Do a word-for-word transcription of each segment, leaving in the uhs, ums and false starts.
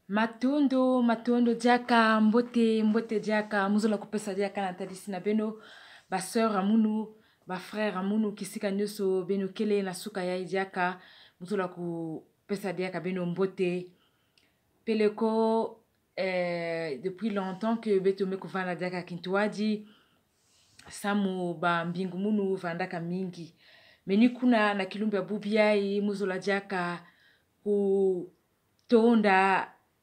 Matondo, matondo diaka, mbote, mbote diaka, mu zola kupesa diaka na tadisi na beno, ba sœur ya munu, ba frère ya munu, kisika nioso beno kele na suka yayi diaka, mu zola kupesa diaka beno mbote. Peleko, eh, depuis longtemps que beto me kuvanda diaka kintuadi, samu ba mbingu munu vandaka mingi. Mais ni kuna na kilumbu ya bubu yayi, mu zola diaka kutonda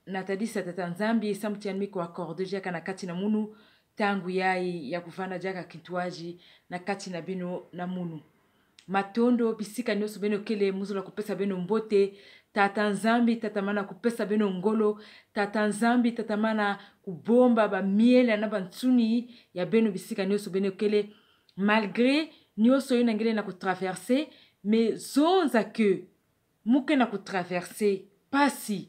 na tadisi ya Tata Nzambi, samu ti yandi me ku accorder diaka na kati na munu, ntangu yayi ya kuvanda diaka kintuadi na kati na beno na munu. Matondo, bisika nioso beno kele, mu zola kupesa beno mbote. Tata Nzambi tatamana kupesa beno ngolo. Tata Nzambi tatamana kubomba ba miela na ba nsuni ya beno bisika nioso beno kele. Malgré nioso yina nge le na kutraverser, mais zonza que mu ke na kutraverser mpasi,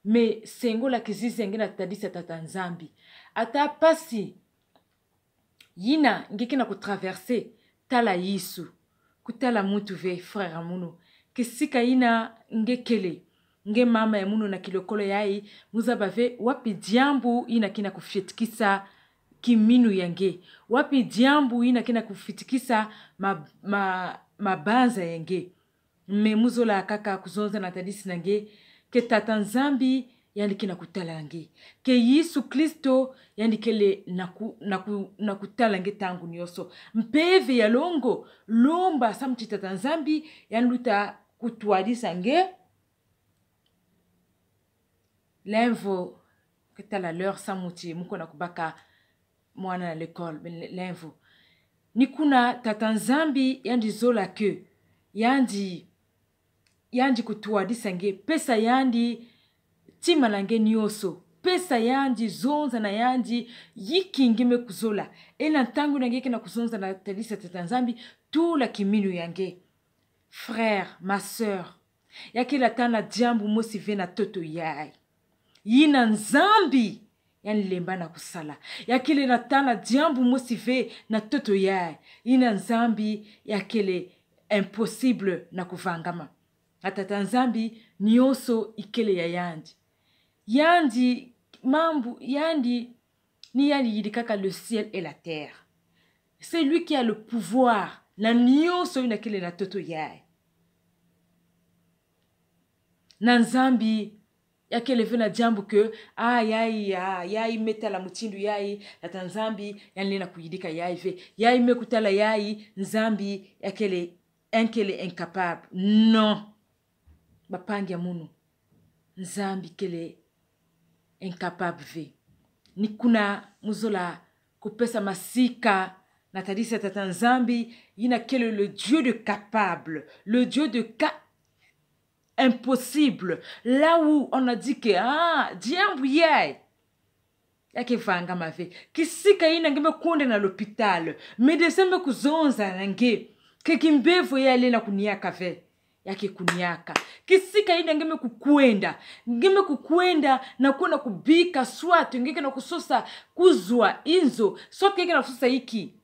mais sengola kizizi ya nge na tadisi ya Tata Nzambi. Ata mpasi yina nge ke na kutraverser, tala Yesu. Kutala muntu ve, frère ya munu. Kisika yina nge kele, nge mama ya munu na kilokolo yayi, mu zaba ve wapi diambu yina ke na kufietikisa kiminu ya nge. Wapi diambu yina ke na kufietikisa ma, ma, mabanza ya nge. Mais mu zola kaka kuzonza na tadisi na nge que Tata Nzambi yandi ke na kutala nge. Que Yesu Kristo yandi kele na ku, na ku, na kutala nge ntangu nioso. Mpeve ya longo, lomba samu ti Tata Nzambi yandi luta kutuadisa nge. Lemvo, ketala l'heure samu ti mu kona kubaka mwana na l'école, ben, le-, lemvo. Ni kuna Tata Nzambi yandi zola que yandi, yandi kutuadisa nge, pesa yandi ntima na nge nioso, pesa yandi zonza na yandi inki nge me kuzola. Et na ntangu yina nge ke na kuzonza na tadisi ya Tata Nzambi, tula kiminu ya nge. Frère, ma sœur, ya kele ata na diambu mosi ve na ntoto yayi yina Nzambi yandi lemba na kusala. Ya kele ata na diambu mosi ve na ntoto yayi yina Nzambi ya kele impossible na kuvangama. A Tata Nzambi, nioso ikele ya yandi. Yandi, mambu, yandi, ni yandi yidikaka le ciel et la terre. C'est lui qui a le pouvoir na nioso yina kele na ntoto yayi. Na Nzambi ya kele ve na diambu que, ah, yayi, ah, yayi me tala mutindu yayi, Tata Nzambi yandi lenda kuyidika yayi ve. Yayi me kutala yayi, Nzambi ya kele, ya kele incapable. Non. Bampangi ya munu, Nzambi kele incapable ve. Ni kuna mu zola kupesa masika na tadisi ya Tata Nzambi, yina kele le Dieu de capable, le Dieu de ca-, impossible. Là où on a dit que, ah, diambu yayi ya ke vangama ve. Kisika yina nge me kwenda na l'hôpital, médecin me kuzonza na nge que kimbevo yayi lenda kuniaka ve, ya ke kuniaka. Kisika yina nge me kukwenda, nge me kukwenda na kwenda kubika, soit nge ke na kusosa kuzwa inzo, soit nge ke na kusosa inki.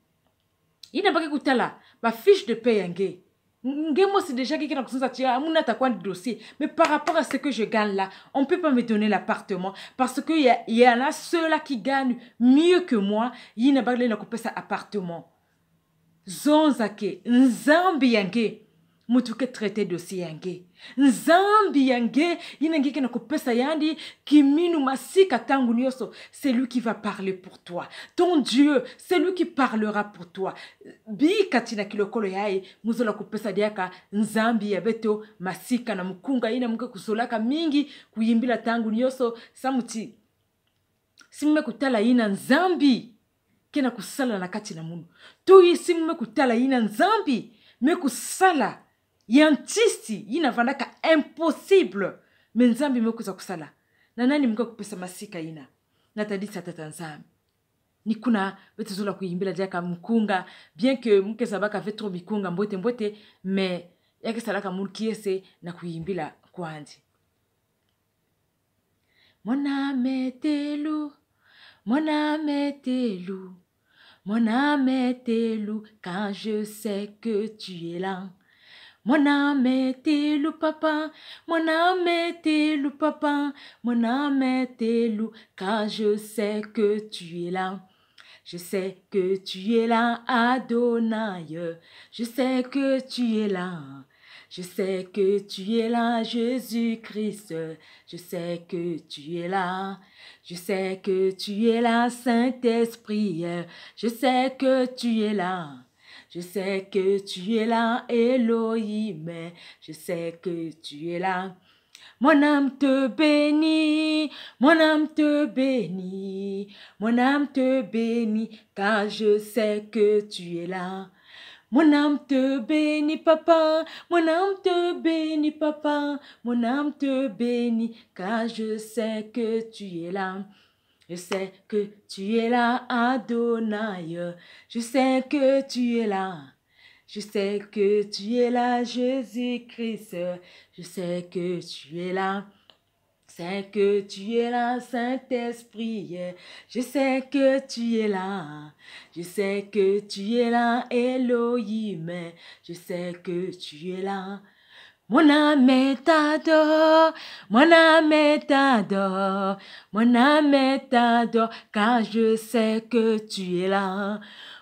Yina ba ke kutala ba fiche de paie ya nge. Nge mosi déjà nge ke na kuzonza ti, ah, mu nata kwandi dossier. Mais par rapport à ce que je gagne là, on peut pas me donner l'appartement parce que il y a, il y en a ceux-là qui gagnent mieux que moi. Yina ba lenda kupesa appartement. Zonza que Nzambi ya nge, muntu ke traiter dossier ya nge. Nzambi ya nge, yina nge ke na kupesa yandi kiminu, masika ntangu nioso, c'est lui qui va parler pour toi. Ton Dieu, c'est lui qui parlera pour toi. Bika tii na kilokolo yayi, mu zola kupesa diaka Nzambi ya beto masika na mukunga yina mu ke kuzolaka mingi kuyimbila ntangu nioso, samu ti si mu me kutala yina Nzambi ke na kusala na kati na munu. Toi si mu me kutala yina Nzambi me kusala ya ntisi yina vandaka impossible, mais Nzambi me kwiza kusala. Na nani mu ke kupesa masika yina? Na tadisi ya Tata Nzambi. Ni kuna beto zola kuyimbila diaka mukunga, bien que mu ke zabaka ve trop mikunga mbote mbote, mais ya ke salaka munu kiese na kuyimbila kwandi. Mon âme est à louer, mon âme est à louer, mon âme est à louer, car je sais que tu es là. Mono metelu papa, mono metelu papa, mono metelu, car je sais que tu es là. Je sais que tu es là, Adonaï. Je sais que tu es là. Je sais que tu es là, Jésus-Christ. Je sais que tu es là. Je sais que tu es là, Saint-Esprit. Je sais que tu es là. Je sais que tu es là, Elohim. Je sais que tu es là. Mon âme te bénit, mon âme te bénit, mon âme te bénit, car je sais que tu es là. Mon âme te bénit, papa, mon âme te bénit, papa, mon âme te bénit, car je sais que tu es là. Je sais que tu es là, Adonaï. Je sais que tu es là. Je sais que tu es là, Jésus-Christ. Je sais que tu es là. Je sais que tu es là, Saint-Esprit. Je sais que tu es là. Je sais que tu es là, Elohim. Je sais que tu es là. Mon âme t'adore, mon âme t'adore, mon âme t'adore, car je sais que tu es là.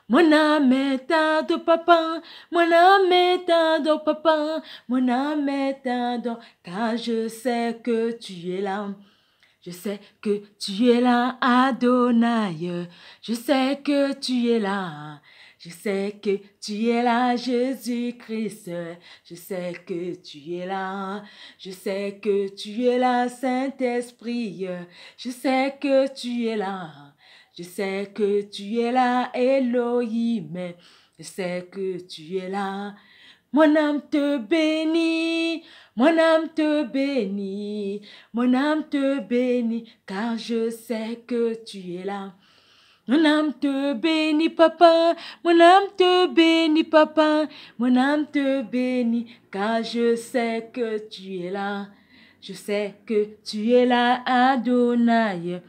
Mon âme t'adore, papa, mon âme t'adore, papa, mon âme t'adore, car je sais que tu es là. Je sais que tu es là, Adonaï. Je sais que tu es là. Je sais que tu es là, Jésus-Christ. Je sais que tu es là. Je sais que tu es là, Saint-Esprit. Je sais que tu es là. Je sais que tu es là, Elohim. Je sais que tu es là. Mon âme te bénit, mon âme te bénit, mon âme te bénit, car je sais que tu es là. Mon âme te bénit, papa, mon âme te bénit, papa, mon âme te bénit, car je sais que tu es là. Je sais que tu es là, Adonaï.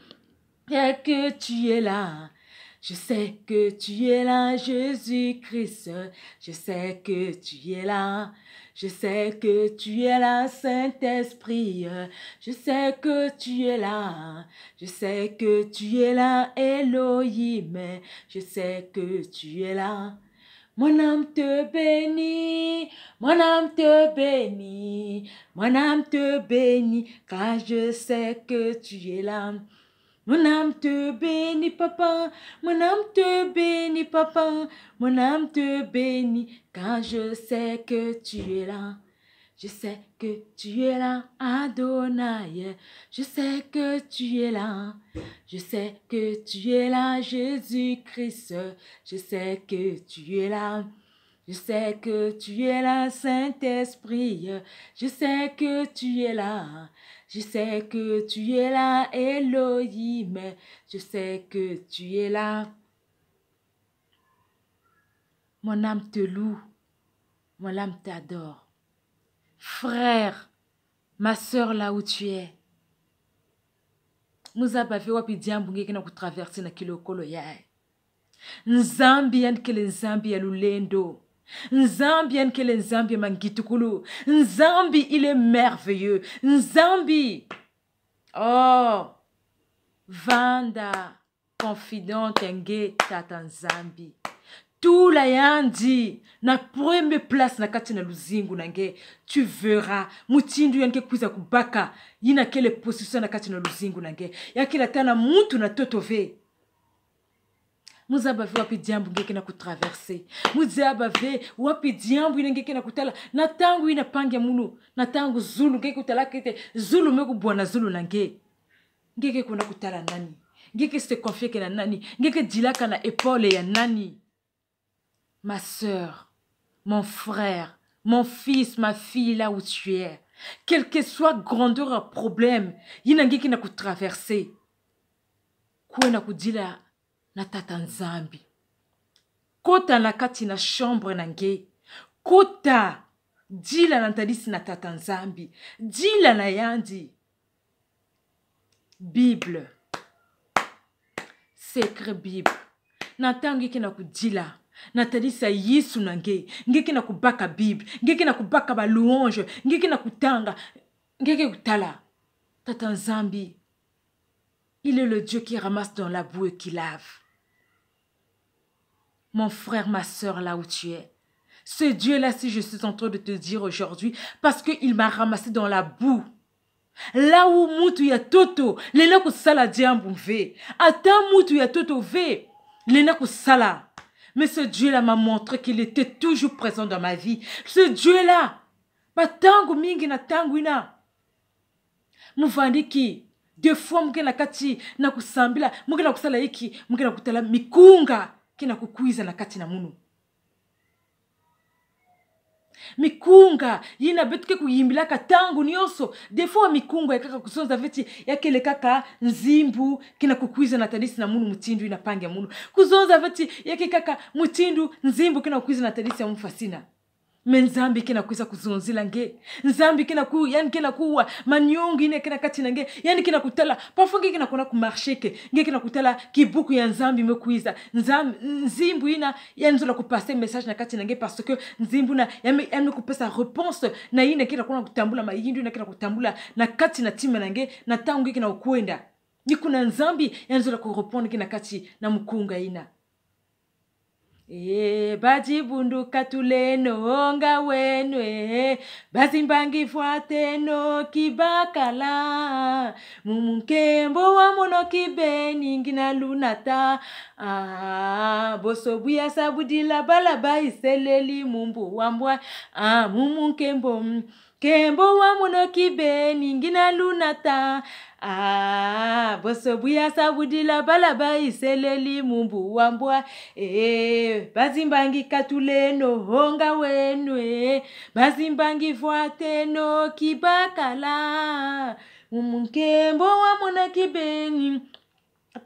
Je sais que tu es là. Je sais que tu es là, Jésus-Christ. Je sais que tu es là. Je sais que tu es là, Saint-Esprit. Je sais que tu es là. Je sais que tu es là, Elohim. Je sais que tu es là. Mon âme te bénit, mon âme te bénit, mon âme te bénit, car je sais que tu es là. Mon âme te bénit, papa. Mon âme te bénit, papa. Mon âme te bénit, car je sais que tu es là. Je sais que tu es là, Adonaï. Je sais que tu es là. Je sais que tu es là, Jésus-Christ. Je sais que tu es là. Je sais que tu es là, Saint-Esprit. Je sais que tu es là. Je sais que tu es là, Elohim. Je sais que tu es là. Mon âme te loue. Mon âme t'adore. Frère, ma sœur, là où tu es. Muzabave wapi diambu nge ke na kutraverser na kilokolo yayi. Nzambi yandi kele Nzambi ya lulendo. Nzambi yandi kele Nzambi ya mangitukulu. Nzambi, il est merveilleux. Nzambi. Oh. Vanda confidente ya nge Tata Nzambi. Tula yandi na première place na kati na luzingu na nge. Tu verras mutindu yandi ke kwiza kubaka yina kele position na kati na luzingu na nge. Ya ke lata na muntu na ntoto ve. Muzabave wapi diambu nge ke na kutraverser. Muzabave wapi diambu yina nge ke na kutala. Na ntangu yina mpangi ya munu, na ntangu zulu nge ke kutalaka ti zulu me kubwa na zulu na nge. Nge ke kwenda kutala nani? Nge ke se confier-ke na nani? Nge ke dilaka na épaule ya nani? Ma sœur, mon frère, mon fils, ma fille, là où tu es, quelle que soit grandeur ya problème yina nge ke na kutraverser, kwenda kudila na Tata Nzambi. Kota na kati na chambre na nge. Kota, dila na ntadisi na Tata Nzambi. Dila na yandi. Bible. Secret Bible. Na ntangu nge ke na kudila, Na tadisi ya Yesu na nge, nge ke na kubaka Bible, nge ke na kubaka ba louange, nge ke na kutanga, nge ke kutala. Tata Nzambi, il est le Dieu qui ramasse dans la boue et qui lave. Mon frère, ma sœur, là où tu es, ce Dieu-là, si je suis en train de te dire aujourd'hui, parce que il m'a ramassé dans la boue. Là où mutu ya ntoto lenda kusala diambu ve. Ata mutu ya ntoto ve lenda kusala. Mais ce Dieu-là m'a montré qu'il était toujours présent dans ma vie. Ce Dieu-là, ba ntangu mingi na ntangu ina, mu vandiki, des fois mu ke na kati na kusambila, mu ke na kusala inki, mu ke na kutala mikunga ke na kukwiza na kati na munu. Mikunga yina beto ke kuyimbilaka ntangu nyonso. Des fois mikunga ya kaka kuzonza ve ti ya kele kaka nzimbu ke na kukwiza na tadisi na munu mutindu ina, mpangi ya munu. Kuzonza ve ti ya ke kaka mutindu nzimbu ke na kukwiza na tadisi ya mufwasina. Mais Nzambi ke na kwiza kuzonzila nge. Nzambi ke na ku, yandi ke na kuwa maniongo ina ke na kati na nge. Yandi ke na kutala. Parfois nge ke na kona kumarcher ke, nge ke na kutala kibuku ya Nzambi me kwiza. Nzam-, nzimbu ina yandi zola kupasser message na kati na nge, parce que nzimbu ina ya me, ya me kupesa réponse na ina ke na kona kutambula, mayindu ina ke na kutambula na kati na tima na nge, na ntangu nge ke na kukwenda. Ni kuna Nzambi yandi zola kurépondre nge na kati na mukunga ina. E, ba dibundu katuleno nga weno e, ba zimbangi fwateno kibakala. Mu munkembo wa mono kibeni ngina lunata. Ah, boso buyasa budila bala ba iseleli mu mbu wa mbwa. Ah, mu munkembo, mm, nkembo wa mono kibeni ngina lunata. Ah, boso buyasa budila bala ba iseleli mu mbu wa mbwa. Eh, ba zimbangi katuleno nga weno e, ba zimbangi fwateno kibakala. Mu munkembo wa mono kibeni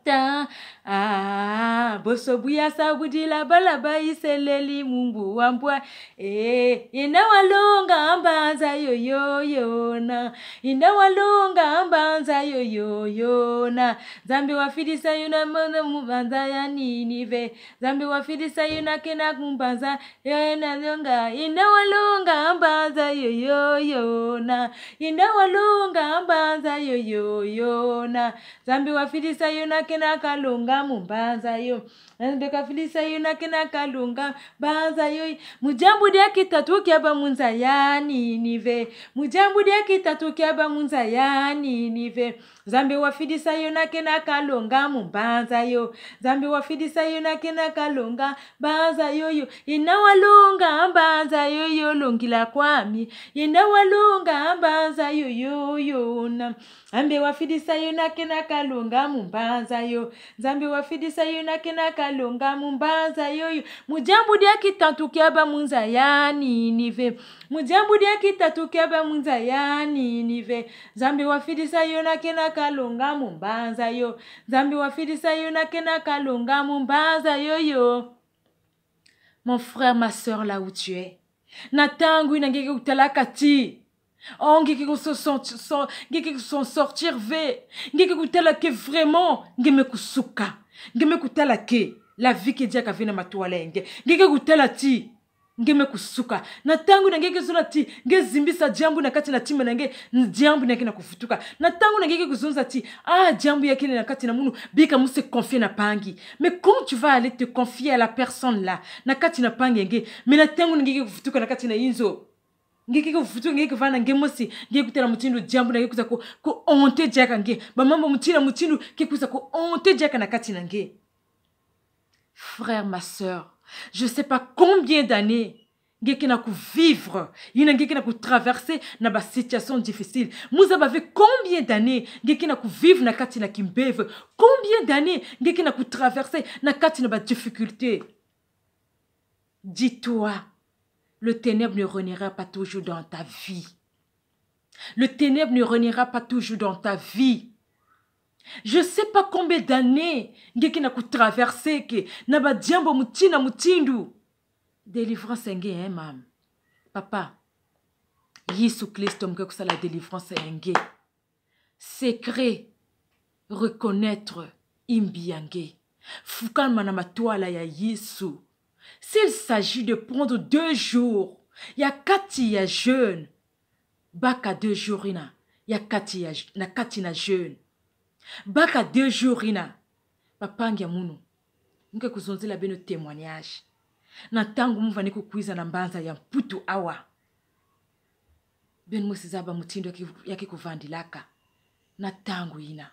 ta. Ah, boso buyasa budila bala ba iseleli mu mbu wa mbwa. Eh, yenda walonga mbanza yo, yo, yona. Yenda walonga mbanza yo, yo, yona. Nzambi wafidisa Yona mono mu mbanza ya Ninive. Nzambi wafidisa Yona kena ku mbanza. Yenda longa, yenda walonga mbanza yo, yo, yona. Yenda walonga mbanza yo, yo, yona. Nzambi wafidisa Yona kena kalonga mu mbanza yo. Nzambi kafidisa Yona kena kalonga mbanza yo. Mu diambu dia kitatu kia ba mu nza ya Ninive. Mu diambu dia kitatu kia ba mu nza ya Ninive. Nzambi wafidisa Yona kena kalonga mu mbanza yo. Nzambi wafidisa Yona kena kalonga mbanza yo, yo. Yenda walonga mbanza yo, yo, longila kwami. Yenda walonga mbanza yo, yo, yona. Nzambi wafidisa Yona kena kalonga mu mbanza yo. Nzambi wafidisa Yona kena kalonga mu mbanza yo, yo. Mu diambu dia kitatu kia ba mu nza ya Ninive. Mu diambu dia kitatu kia ba mu nza ya Ninive. Nzambi wafidisa Yona kena kalonga mu mbanza yo. Nzambi wafidisa Yona kena kalonga mu mbanza yo, yo. Mon frère, ma sœur, là où tu es. Na ntangu ina nge ke kutalaka ti, oh, nge ke ku s'en sort-, sort-, nge ke ku s'en sortir ve. Nge ke kutala ke vraiment nge me kusuka. Nge me kutala ke la vie ke diaka ve na matoila ya nge. Nge ke kutala ti nge me kusuka. Na ntangu ina nge ke zola ti nge zimbisa diambu na kati na tima na nge, diambu ina ke na kuvutuka. Na ntangu ina nge ke kuzonza ti, ah, diambu ya kele na kati na munu, bika mu se confier na mpangi. Mais quand tu vas aller te confier à la personne là, na kati na mpangi ya nge, mais na ntangu ina nge ke kuvutuka na kati na inzo, nge ke kuvutuka, nge ke vanda nge mosi, nge kutala mutindu diambu ina ke kwiza ku, ku hanter diaka nge. Ba mambu mutindu na mutindu ke kwiza ku hanter diaka na kati na nge. Frère, ma sœur, je sais pas combien d'années nge ke na kuvivre, yina nge ke na kutraverser na ba situation difficile. Mu zaba ve combien d'années nge ke na kuvivre na kati na kimpeve. Combien d'années nge ke na kutraverser na kati na ba difficulté. Dis-toi, le ténèbre ne régnera pas toujours dans ta vie. Le ténèbre ne régnera pas toujours dans ta vie. Je sais pas combien d'années nge ke na kutraverser ke na ba diambu mutindu na mutindu. Délivrance ya nge, hein, mama. Papa, Yesu Kristo mo ke kusala délivrance ya nge. Secret, reconnaître imbi ya nge. Fukama na matoila ya Yesu. S'il s'agit de prendre deux jours, ya kati ya jeûne, baka deux jours ina, ya kati ya, na kati na jeûne. Baka deux jours ina. Bampangi ya munu, mu ke kuzonzela beno témoignage. Na ntangu mu vani kukwiza na mbanza ya Mputu awa, beno mosi zaba mutindu ya ke, ya ke kuvandilaka na ntangu ina.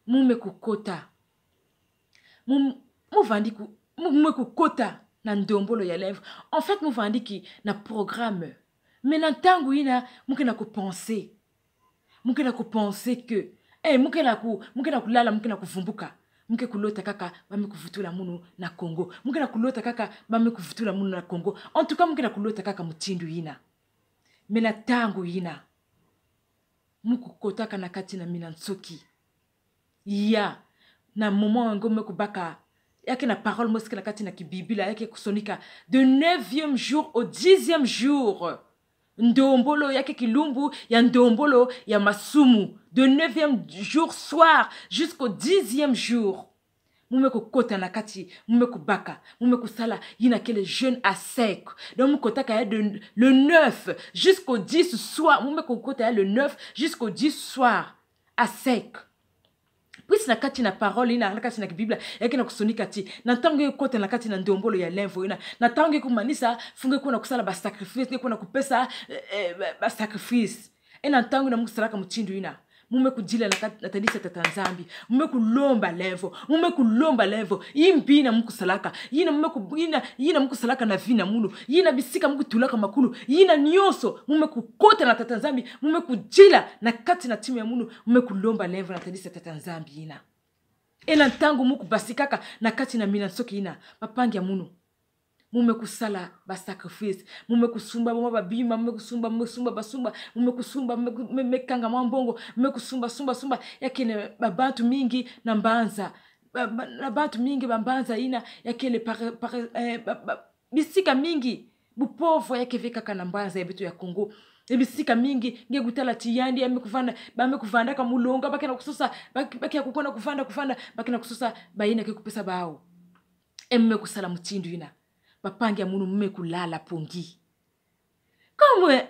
Mu me kukota. Mu, mu vandi ku, mu, mu me kukota na ndombolo ya lemvo. En fait, mu vandi ki na programme. Mais na ntangu ina, mu ke na kupenser. Mu ke na kupenser que, eh, mu ke na ku, mu ke na kulala, mu ke na kuvumbuka. Mu ke kulota kaka ba me kuvutula munu na Congo. Mu ke na kulota kaka ba me kuvutula munu na Congo. En tout cas, mu ke na kulota kaka mutindu ina. Mais na ntangu ina, mu kukotaka na kati na mina nsoki. Ya, na moment yango mu me kubaka, ya ke na parole mosi ke na kati na ki Biblia, ya ke kusonika, de neuvième jour au dixième jour. Ndombolo, ya ke kilumbu ya ndombolo ya masumu. De neuvième jour soir jusqu'au dixième jour. Mu me kukota na kati, mu me kubaka, mu me kusala yina kele jeûne à sec. Donc mu kotaka ya de, le neuf jusqu'au dix soir, mu me kukota ya le neuf jusqu'au dix soir à sec. Puisque na kati na parole ina, na kati na ki Biblia, ya ke na kusonika ti, na ntangu nge kukota na kati na ndombolo ya lemvo ina, na ntangu nge kumanisa, faut nge kuwa na kusala ba sacrifice, nge kuwa na kupesa, eh, eh, ba, ba sacrifice. Eh, na ntangu ina mu kusalaka mutindu ina, mu me kudila na kat-, na tadisi ya Tata Nzambi. Mu me kulomba lemvo. Mu me kulomba lemvo. Yimbi yina mu kusalaka. Yina mu me ku-, yina, yina mu kusalaka na vie na munu. Yina bisika mu kutulaka makulu. Yina nyonso. Mu me kukota na Tata Nzambi. Mu me kudila na kati na ntima ya munu. Mu me kulomba lemvo na tadisi ya Tata Nzambi ina. Eh, na ntangu mu kubasikaka na kati na mina nsoki ina, bampangi ya munu, mu me kusala ba sacrifice, mu me kusumba ba mwa ba bima, mu me kusumba, mu me kusumba ba sumba, mu me kusumba, mu me ku-, me, me kanga mwa mbongo, mu me kusumba, sumba, sumba, ya kele ba bantu mingi na mbanza, ba, ba, na bantu mingi ba mbanza ina, ya kele pare, pare, eh, ba, ba, bisika mingi, bu pauvre ya ke ve kaka na mbanza ya beto ya Congo. Eh, bisika mingi, nge kutala ti yandi, ya me kuvanda, ba me kuvandaka mulonga, ba ke na kusosa, ba, ba ke ya kukona kuvanda, kuvanda, ba ke na kusosa ba yina ke kupesa bawu. Eh, mu me kusala mutindu ina, bampangi ya munu, mu me kulala pongi. Comme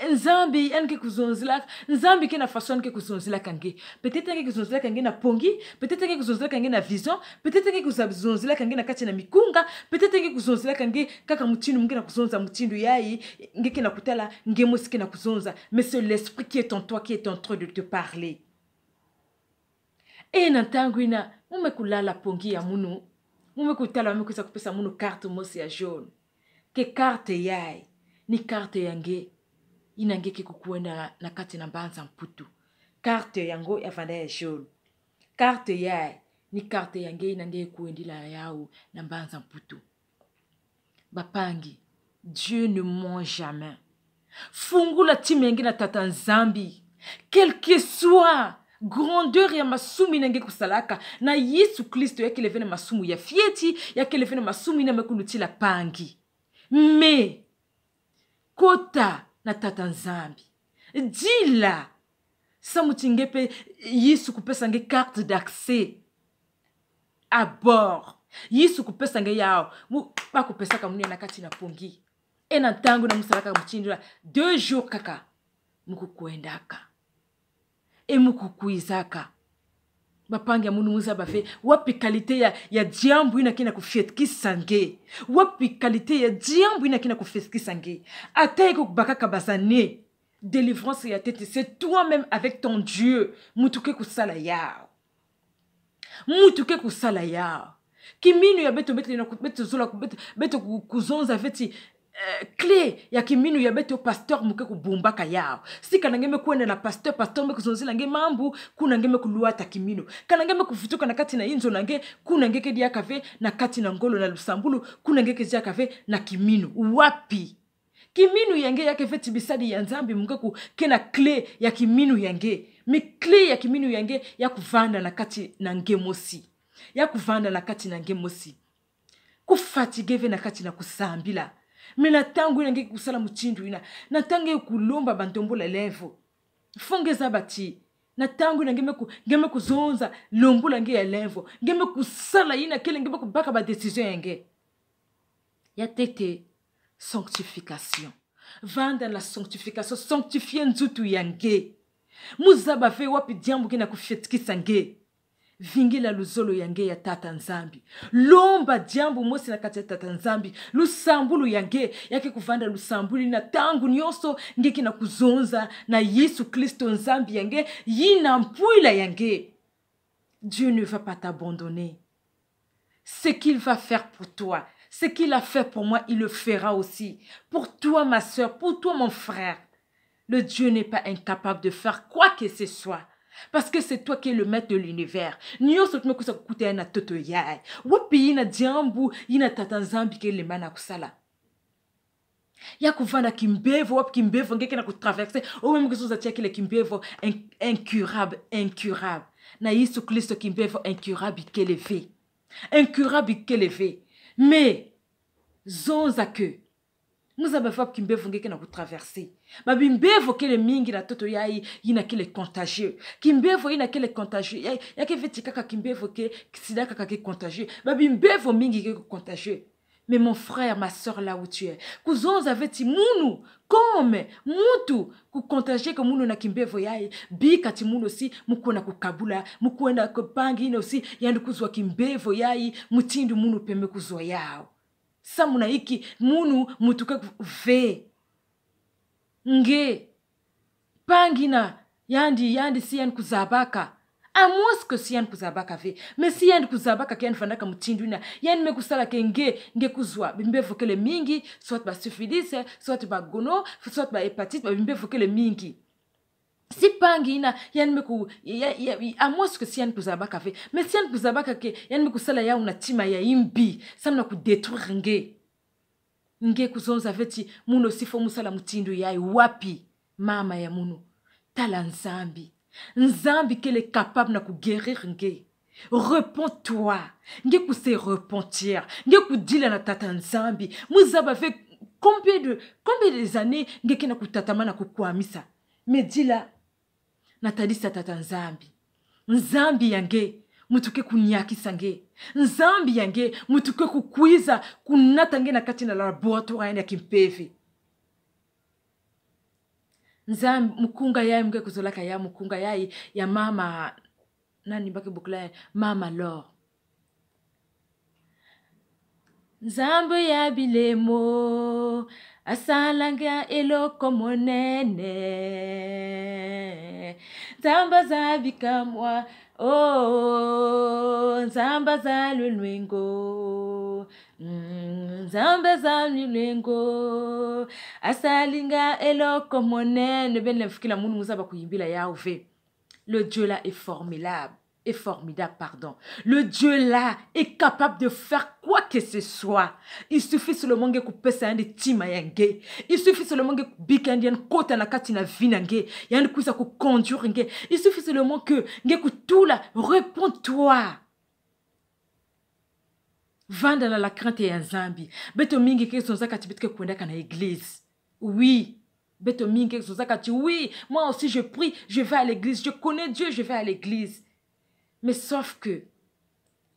Nzambi yandi ke kuzonzelaka, Nzambi ke na façon yandi ke kuzonzelaka nge. Peut-être yandi ke kuzonzelaka nge na pongi, peut-être yandi ke kuzonzelaka nge na vision, peut-être yandi ke kuza-, zonzelaka nge na kati na mikunga, peut-être yandi ke kuzonzelaka nge kaka mutindu mu ke na kuzonza mutindu yayi, nge ke na kutala, nge mosi ke na kuzonza. Mais c'est l'esprit qui est en toi qui est en train de te parler. Eh, na ntangu ina, mu me kulala pongi ya munu, mu me kutala ba me kwiza kupesa munu carte mosi ya jaune. Que carte yayi ni carte ya nge, yina nge ke kukwenda na, na kati na mbanza Mputu. Carte yango ya vanda ya jaune. Carte yayi ni carte ya nge, yina nge kwendila yawu na mbanza Mputu. Bampangi, Dieu ne ment jamais. Fungula ntima ya nge na Tata Nzambi. Quel que soit grandeur ya masumu yina nge kusalaka, na Yesu Kristo ya kele ve na masumu ya fioti, ya kele ve na masumu yina me kulutila mpangi. Mais kota na Tata Nzambi. Dila. Samu ti nge mpe Yesu kupesa nge carte d'accès à bord. Yesu kupesa nge yawu. Mu, ba kupesaka munu ya na kati na pongi. Eh, na ntangu ina mu salaka mutindu ina, deux jours kaka, mu kukwendaka. Eh, mu kukwizaka. Bampangi ya munu, mu zaba ve wapi qualité ya, ya diambu yina ke na kufietkisa nge. Wapi qualité ya diambu yina ke na kufietkisa nge. Ata ya ke kubakaka ba années, délivrance ya ntete, c'est toi-même avec ton Dieu. Muntu ke kusala yawu. Muntu ke kusala yawu. Kiminu ya beto, beto na ku-, beto zola ku-, beto, beto ku-, kuzonza ve ti, eh, clé ya kiminu ya beto pasteur mu ke kubumbaka yawu. Si kana nge me kwenda na pasteur, pasteur me kuzonzela nge mambu, kuna nge me kulwata kiminu. Kana nge me kuvutuka na kati na inzo na nge, kuna nge ke diaka ve na kati na ngolo na lusambulu, kuna nge ke diaka ve na kiminu. Wapi? Kiminu ya nge ya ke ve ti bisadi ya Nzambi mu nge ku-, ke na clé ya kiminu ya nge. Mais clé ya kiminu ya nge ya kuvanda na kati na nge mosi. Ya kuvanda na kati na nge mosi. Kufatiguer ve na kati na kusambila. Mais na ntangu yina nge ke kusala mutindu yina, na ntangu nge ke kulomba ba ndombolo ya lemvo, faut nge zaba ti Na ntangu yina nge me ku, nge me kuzonza, lembula nge ya lemvo. Nge me kusala yina kele nge me kubaka ba décision ya nge. Ya ntete, sanctification. Vanda na sanctification, sanctifier nzutu ya nge. Mu zaba ve wapi diambu nge na kufetikisa nge. Vingila luzolo ya nge ya Tata Nzambi. Lomba diambu mosi na kati ya Tata Nzambi. Lusambulu ya nge, ya ke kuvanda lusambulu yina ntangu nyonso nge ke na kuzonza na Yesu Kristo Nzambi ya nge, yina mpwila ya nge. Dieu ne va pas t'abandonner. Ce qu'il va faire pour toi, ce qu'il a fait pour moi, il le fera aussi. Pour toi, ma sœur, pour toi, mon frère. Le Dieu n'est pas incapable de faire quoi que ce soit. Parce que c'est toi qui es le maître de l'univers. Nyonso tu me kusa kukuta ya na ntoto yayi. Wapi yina diambu yina Tata Nzambi ke lemba na kusala? Ya kuvanda kimbevo, wapi kimbevo nge ke na kutraverser. Ou même ke kuzonza ti ya kele kimbevo in-, incurable, incurable. Na Yesu Kristo kimbevo incurable kele ve. Incurable kele ve. Mais, zonza que, mu zaba ve wapi kimbevo nge ke na kutraverser. Ba bimbevo kele mingi na ntoto yayi, yina kele contagieux. Kimbevo yina kele contagieux. Ya, ya ke ve ti kaka kimbevo ke, sida kaka ke contagieux. Ba bimbevo mingi ke contagieux. Mais mon frère, ma sœur, là où tu es, kuzonza ve ti munu, comme muntu, kucontagier que munu na kimbevo yayi, bika ti munu aussi, mu kwenda kukabula, mu kwenda ku mpangi yina aussi, yandi kuzwa kimbevo yayi, mutindu munu mpe me kuzwa yawu. Samu na inki? Munu, muntu ke ku-, ve. Nge, mpangi yina, yandi, yandi si yandi kuzabaka. À moins que si yandi kuzabaka ve. Mais si yandi kuzabaka que yandi vandaka mutindu yina, yandi me kusala que nge, nge kuzwa bimbevo kele mingi, soit ba syphilis, soit ba gono, soit ba hépatite, ba bimbevo kele mingi. Si mpangi yina, yandi me ku-, ya, ya, à moins que si yandi kuzabaka ve. Mais si yandi kuzabaka que yandi me kusala yawu na ntima ya yimbi, samu na kudétruire nge. Nge kuzonza ve ti munu aussi faut mu sala mutindu yayi, wapi? Mama ya munu, tala Nzambi. Nzambi kele capable na kuguérir nge. Repens-toi. Nge ku se repentir. Nge kudila na Tata Nzambi. Mu zaba ve combien de, combien des années nge ke na kutatamana kukwamisa. Mais dila na tadisa Tata Nzambi. Nzambi ya nge, muntu ke kunyakisa nge. Nzambi ya nge, muntu ke kukwiza kunata nge na kati na laboratoire ya yandi ya kimpeve. Nzambi, mukunga yayi mu ke kuzolaka ya mukunga yayi ya mama, nani ba ke bokila ya, Mama Laure. Nzambi ya bilemo, asalanga eloko monene. Nzambi aza bikamwa, oh, Nzambi aza lulwengo. Mm, Nzambi aza lulwengo, asalinga eloko monene. Beno mfukila munu mu zaba kuyimbila yawu ve. Le Dieu là est formidable. Est formidable, pardon. Le Dieu là est capable de faire quoi que ce soit. Il suffit seulement nge kupesa yandi ntima ya nge. Il suffit seulement nge kubika yandi, yandi kota na kati na vie na nge. Yandi kwiza kuconduire nge. Il suffit seulement que nge kutula, repens-toi. Vanda na la crainte ya Nzambi. Beto mingi ke zonzaka ti beto ke kwendaka na église. Oui. Beto mingi ke zonzaka ti, oui, moi aussi je prie, je vais à l'église, je connais Dieu, je vais à l'église. Mais sauf que,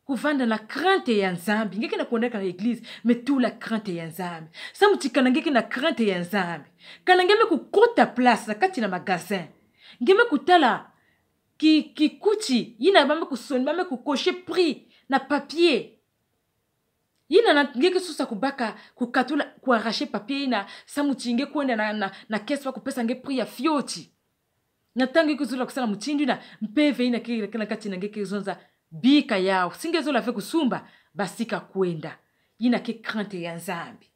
kuvanda na crainte ya Nzambi, nge ke na kwendaka na église, mais tula crainte ya Nzambi. Samu ti kana nge ke na crainte ya Nzambi, kana nge me kukota place na kati na magasin, nge me kutala ki, kikuti yina ba me kusoni, ba me kucocher prix na papier. Yina na nge ke sosa kubaka, kukatula, kuarracher papier yina, samu ti nge kwenda na, na, na caisse ba kupesa nge prix ya fioti. Na ntangu nge kuzolaka kusala mutindu yina, mpeve yina ke, ke na kati na nge ke zonza: bika yawu. Si nge zola ve kusumba, basika kwenda. Yina ke crainte ya Nzambi.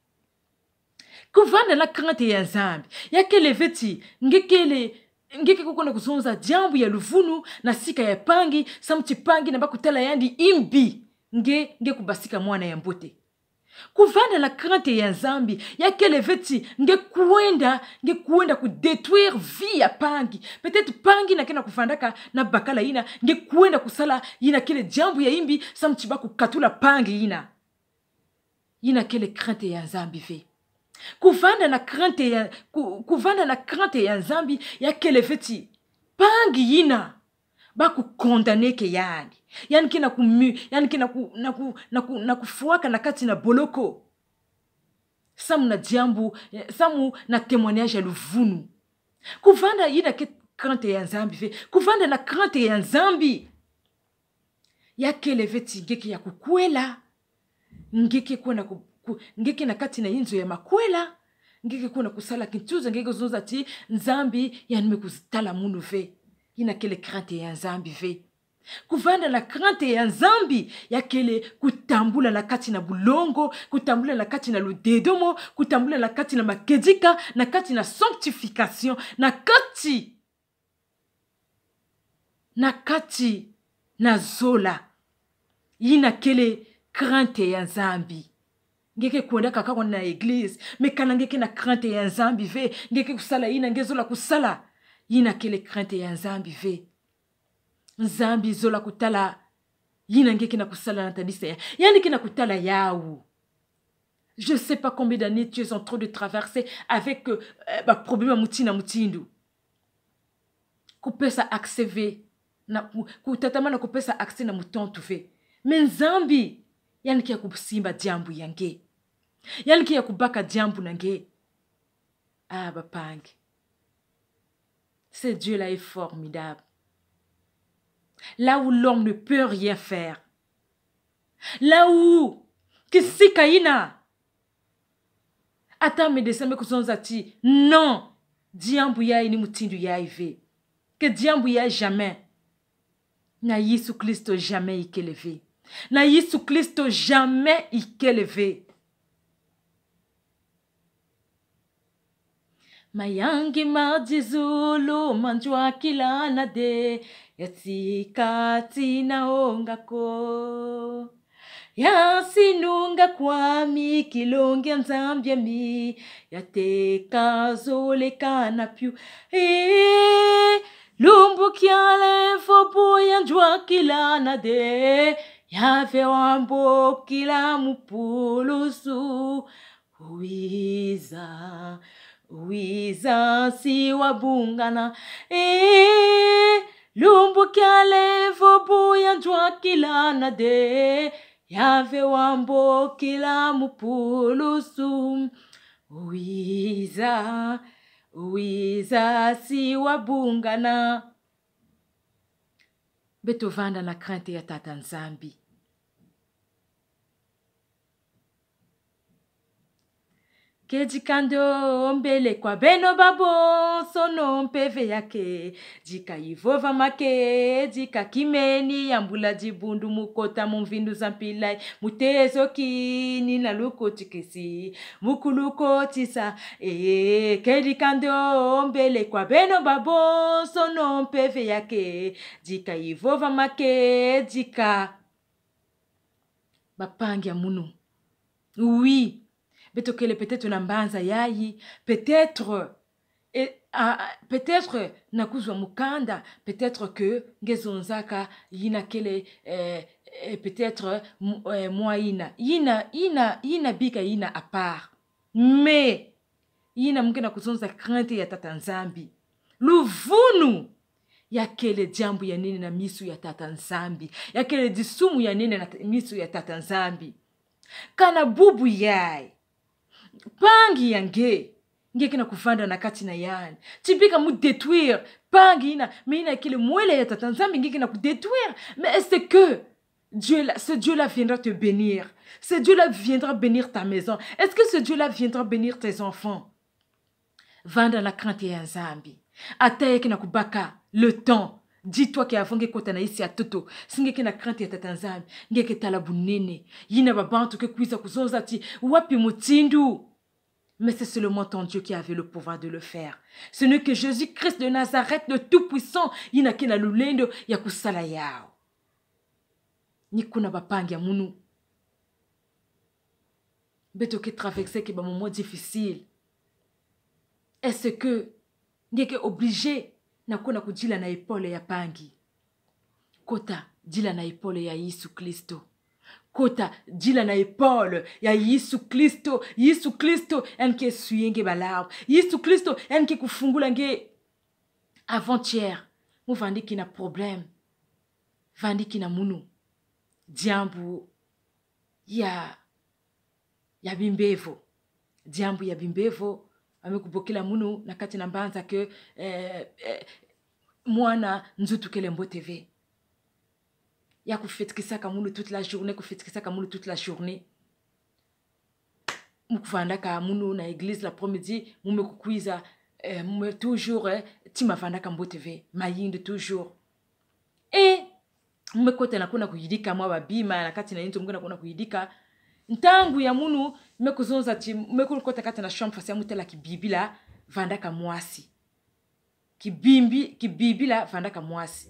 Kuvanda na crainte ya Nzambi ya kele ve ti nge kele, nge ke kukwenda kuzonza diambu ya luvunu na sika ya mpangi, samu ti mpangi yina ba kutala yandi yimbi, nge, nge kubasika mwana ya mbote. Kuvanda na crainte ya Nzambi ya kele ve ti nge kwenda, nge kwenda kudétruire vie ya mpangi. Peut-être mpangi yina ke na kuvandaka na bakala yina, nge kwenda kusala yina kele diambu ya yimbi, samu ti ba kukatula mpangi yina. Yina kele crainte ya Nzambi ve. Kuvanda na crainte ya, ku-, kuvanda na crainte ya Nzambi ya kele ve ti Mpangi yina, ba ku condamner ke yandi. Yandi ke na ku mu-, yandi ke na ku, na ku, na ku, na kufwaka na kati na boloko. Samu na diambu, eh, samu na témoignage ya luvunu. Kuvanda yina ke crainte ya Nzambi ve. Kuvanda na crainte ya Nzambi. Ya kele ve ti nge ke ya kukwela. Nge ke kwenda ku, ku, nge ke na kati na inzo ya makwela. Nge ke kwenda kusala kintuza, nge ke zonza ti Nzambi yandi me kutala munu ve. Yina kele crainte ya Nzambi ve. Kuvanda na crainte ya Nzambi, ya kele kutambula na kati na bulongo, kutambula na kati na ludedomo, kutambula na kati na makedika, na kati na sanctification, na kati, na kati na zola. Yina kele crainte ya Nzambi. Nge ke kwendaka kaka na église, mais kana nge ke na crainte ya Nzambi ve, nge ke kusala yina nge zola kusala. Yina kele crainte ya Nzambi ve. Nzambi zola kutala yina nge ke na kusala na tadisa ya. Yandi ke na kutala yawu. Je sais pas combien d'années tu es en train de traverser avec, euh, euh, ba problème ya mutindu na mutindu. Kupesa accès ve. Na ku, kutatamana kupesa accès na mutantu ve. Mais Nzambi, yandi ke ya kusimba diambu ya nge. Yandi ke ya kubaka diambu na nge. Ah, bampangi. Ce Dieu-là est formidable. Là où l'homme ne peut rien faire. Là où, kisika yina. Ata médecin me kuzonza ti, non. Diambu yayi ni mutindu yayi ve. Que diambu yayi jamais. Na Yesu Kristo jamais ikele ve. Na Yesu Kristo jamais ikele ve. Mayangi ma dizulu manjwakila nade, ya tika tina onga ko. Ya sinunga kwami kilongi ya Nzambi ami, ya teka zoleka na piu. Eh, lumbu kiale mfobo ya njwakila nade, ya ve wambokila mupulusu. Wiza, wiza si wabungana. Eh, lumbu kiale mfobo ya njwakila nade, ya ve wambokila mupulusu. Wiza, wiza si wabungana. Beto vanda na crainte ya Tata Nzambi. Ke dika ndombele kwa beno babonsono mpeve ya ke, dika ivovamake, dika kimeni yambula dibundu mu kota mu mvindu za mpila, mu tezo kini na lukotikisi, mu kulukotisa, eh, ke dika ndombele kwa beno babonsono mpeve ya ke, dika ivovamake, dika Bampangi ya munu. Oui. Beto kele peut-être na mbanza yayi. Peut-être, eh, ah, ah, peut-être na kuzwa mukanda. Peut-être que nge zonzaka yina kele, eh, eh, peut-être, m-, eh, mwa yina. Yina, yina, yina bika yina à part. Mais, yina mu nge na kuzonza crainte ya Tata Nzambi. Luvunu, ya kele diambu ya nene na misu ya Tata Nzambi. Ya kele disumu ya nene na t-, misu ya Tata Nzambi. Kana bubu yayi, mpangi ya nge, nge ke na kuvanda na kati na yandi. Ti bika mu détruire mpangi yina, mais yina kele mwela ya Tata Nzambi, nge ke na kudétruire. Mais est-ce que Dieu là, ce Dieu-là viendra te bénir. Ce Dieu-là viendra bénir ta maison. Est-ce que ce Dieu-là viendra bénir tes enfants? Vanda na crainte ya Nzambi. Ata ya ke na kubaka le temps. Dis-toi que avant nge kota na isi ya ntoto, si nge ke na crainte ya Tata Nzambi, nge ke tala bunene. Yina babantu ke kwiza kuzonza ti, wapi mutindu? Mais c'est seulement ton Dieu qui avait le pouvoir de le faire. Ce n'est que Jésus-Christ de Nazareth, le Tout-Puissant, yina ke na lulendo ya kusala yawu. Ni kuna bampangi ya munu. Beto ke traverser ke ba moments difficiles. Est-ce que nge ke obligé na kwenda kudila na épaule ya mpangi? Kota, dila na épaule ya Yesu Kristo. Kota, dila na épaule ya Yesu Kristo. Yesu Kristo, yandi ke essuyer nge ba larmes. Yesu Kristo, yandi ke kufungula nge. Avant-hier, Mu vandiki na problème. Vandiki na munu. Diambu ya, ya bimbevo. Diambu ya bimbevo. Ba me kubokila munu na kati na mbanza que, eh, eh, mwana nzutu kele mbote ve. Ya kufetikisaka munu toute la journée, kufetikisaka munu toute la journée. Mu kuvandaka munu na église l'après-midi, mu me kukwiza, eh, mu me toujours, eh, tima vandaka mbote ve, mayindu toujours. Eh, mu me kota na kuna kuyidika mwa babima, na kati na inzo mu ke na kuna kuyidika. Ntangu ya munu, me kuzonza ti, me kukota kati na chambre fasi ya mu tala kibibila, vandaka mwasi. Kibimbi-, kibibila vandaka mwasi.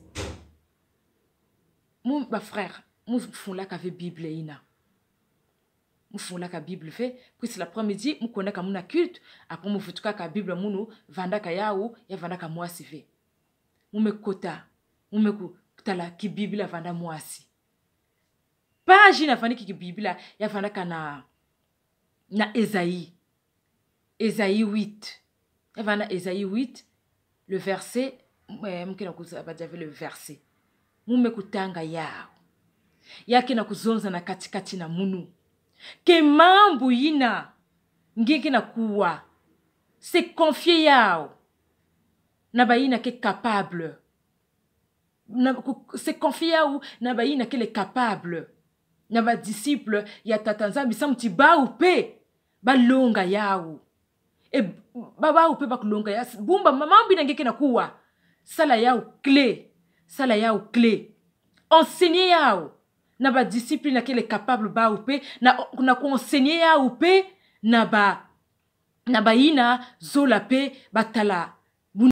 Mu ba frère, mu fungolaka ve Bible yina. Mu fungolaka Bible ve, puisque l'après-midi, mu kwendaka munu na culte, après mu vutukaka Bible munu, vandaka yawu, ya vandaka mwasi ve. Mu me kota, mu me kutala kibibila vanda mwasi. Page yina vandiki kibibila, ya vandaka na, na Esaïe. Esaïe huit. Ya vanda Esaïe huit, le verset, eh, mu ke na kuzaba diaka ve le verset. Mu me kutanga yawu. Ya ke na kuzonza na kati-kati na munu que mambu yina nge ke na kuwa, se confier yawu na bayina ke capable. Na ku-, se confier yawu na bayina kele capable. Na ba disciple ya Tata Nzambi, samu ti bawu pe ba longa yawu. E, ba, bawu pe ba kulonga ya, bumba ma-, mambu yina nge ke na kuwa, sala yawu clé. Sala yawu clé. Enseigner yawu na ba disciple yina kele capable bawu pe, na, na ku enseigner yawu pe na ba, na bayina zola pe ba tala